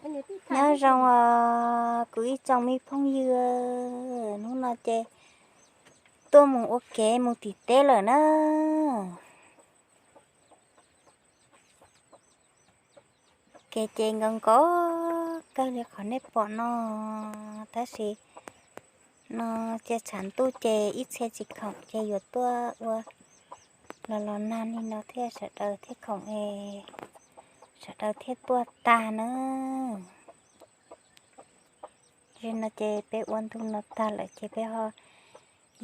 Nyob zoo os kuv ib tsoom me phooj ywg, hnub no ces tuaj mus ua kev mus tim teb lawm na. Kev ces nkaus nkaus kawg li qhov nej pom no, tab sis no cia tshav ntuj ces ib txhia tsis khoom ces yuav tuaj ua los los nag li no thiaj sawv daws thiaj khoom es sawv daws thiaj tuaj tag na. Ze no ces peb ua ntug no tag lawm ces peb ho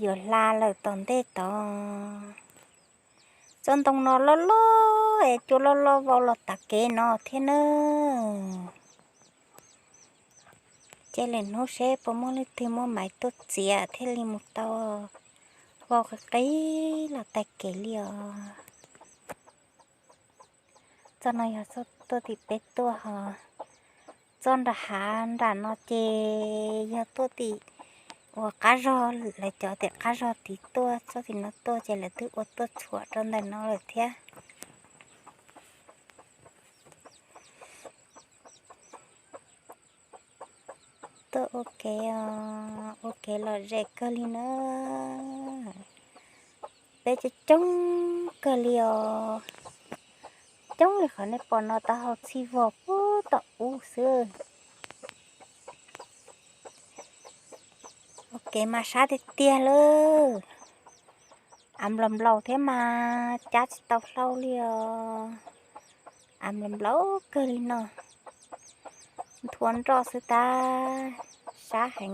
yuav hla lawm tom ntej tod. Tsob ntoo no loj loj es cua loj loj vau los tav kev no thiab na. Cia lwm hnub seb puas muaj leej twg muaj maiv tuaj txiav thiaj li mus tau vau qis qis los tav kev li os. Txoj no yog tuaj tim peb tuaj hos, txoj nram hav nram no ces yog tuaj tim uas qab zog, lawv cov tim qab zog tid tuaj, txoj tim no tuaj ces lawv twb ua tuaj tshuam rau ntawm no lawm thiab. Tuaj ua kev os, ua kev lom zem kawg li na. Peb coob coob kawg li os. Coob li qhov nej pom no tau hau txhij vog puag tom ub xwb. Ua kev mas sab tiag tiag lawm. Av nplaum nplaum thiab mas cab tsis tau hlau li os. Av nplaum nplaum kawg li no. Nthua nroj xwb tab, sab heev.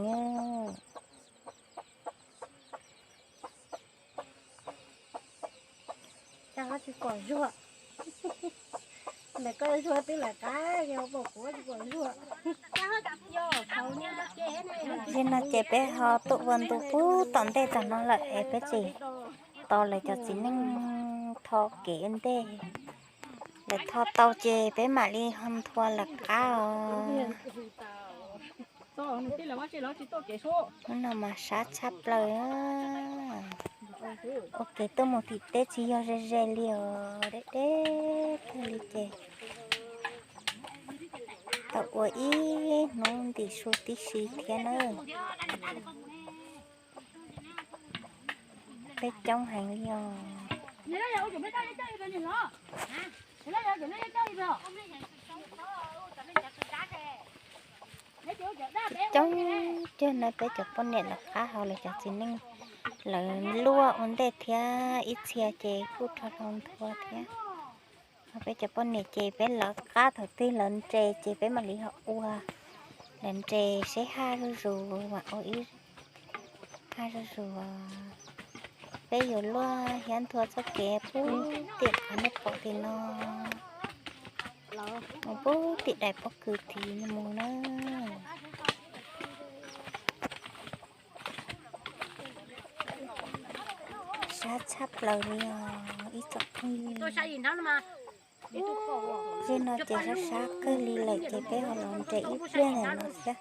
Ze no ces peb ho tuaj ua ntu puag tom ntej tom no lawm es peb tseem tos lawv cov txiv neej tho kev ua ntej. Lawv tho tau ces peb mam li ho nthua lawv qab os. Hnub no mas sab tshaj plaws. Ua kev tuaj mus tim teb tsis yog ze ze li os, deb deb kawg li ces tau ua ib hnub ntim su tib si thiab na. Peb coob heev li os. Coob coob cog no peb cov poj niam lawv qab hauv lawv cov txiv neej lawv luaj ua ntej thiab ib txhia ces kuj rho hlau nthua thiab. Ho peb cov poj niam ces peb lawv qab thaum twg lawv nres ces peb mam li ho ua. Lawv nres seb haj zuj zus mam ua ib haj zuj zus. Peb yuav luaj thiab nthua txoj kev puag tim qhov nej pom tim no mus puag tim daim pob kws tid mus na. Sab tshaj plaws li os ib tsoom phooj ywg. Ze no ces sab sab kawg li lawm ces peb ho los nres ib pliag ntawm no thiab.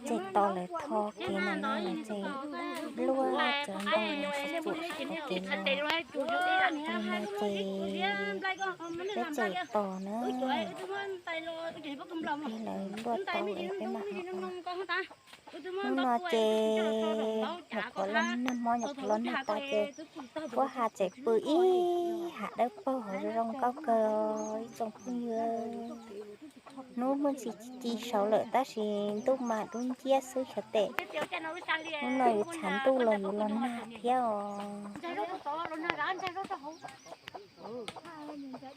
Ces tos lawv tho kev ntawm no ces luaj cov ntoo sib cuam sib qhov kev no. Li no ces peb tseem tos na. Ib pliag lawv luaj tau es peb mam ho ua. Hnub no ces nyuam qhuav los nag hmo nyuam qhuav los nag tas ces puab ha tseem pw ib hav dawb paug hauv zoo zoo nkauj kawg ib tsoom phooj ywg. Hnub muaj ntsis ci saud lawm tab sis ntuj mas dub nciab xwb xyov tes hnub no yuav tshav ntuj los yuav los nag thiab os.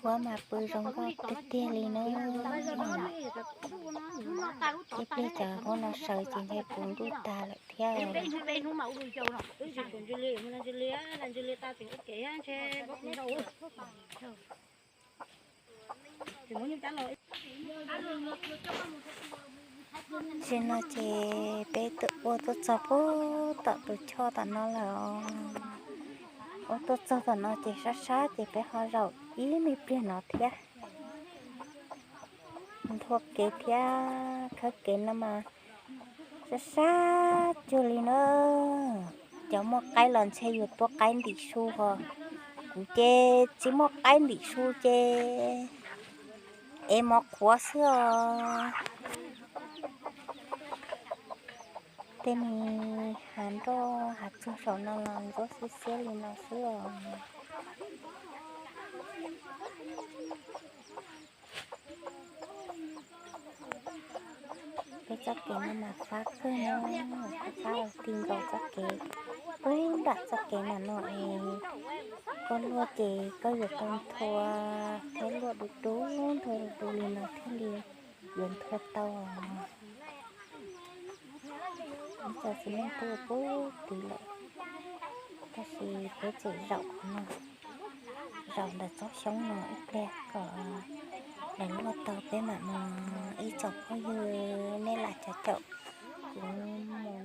Huab mas pw zoo nkauj tiag tiag li na. Ib pliag cov huab no sawv ces ntshe puv ntuj tas lawm thiab. Tam sim no ces peb ua tuaj txog puag tom tus choj tom no lawm os. Ua tuaj txog tom no ces sab sab ces peb ho zaum ib me pliag no thiab. Nthua kev thiab khawb kev no mas sab sab cuag li na. Cov muaj qaib los ntshe yuav tua qaib ntim su ho. Kuv ces tsis muaj qaib ntim su ces ev mov qhuav xwb os. Tej me hav nroj hav tsuag saum no los ntsuab xiab xiab li no xwb os. Peb txoj kev no mas fab kawg no, koj txhob ti nkaus txoj kev, pub nram txoj kev nram no es koj luaj ces koj yuav tau nthua thiab luaj du du, nthua du du li no thiaj li yuav nthua tau. Ib co xis neej tuaj pub tid lawm, tab sis peb tseem zaum qhov no, zaum ntawm tsob xyoob no ib pliag kom lawv luaj tau peb mam mus. Ib tsoom phooj ywg nej lam caum caum kuv mus.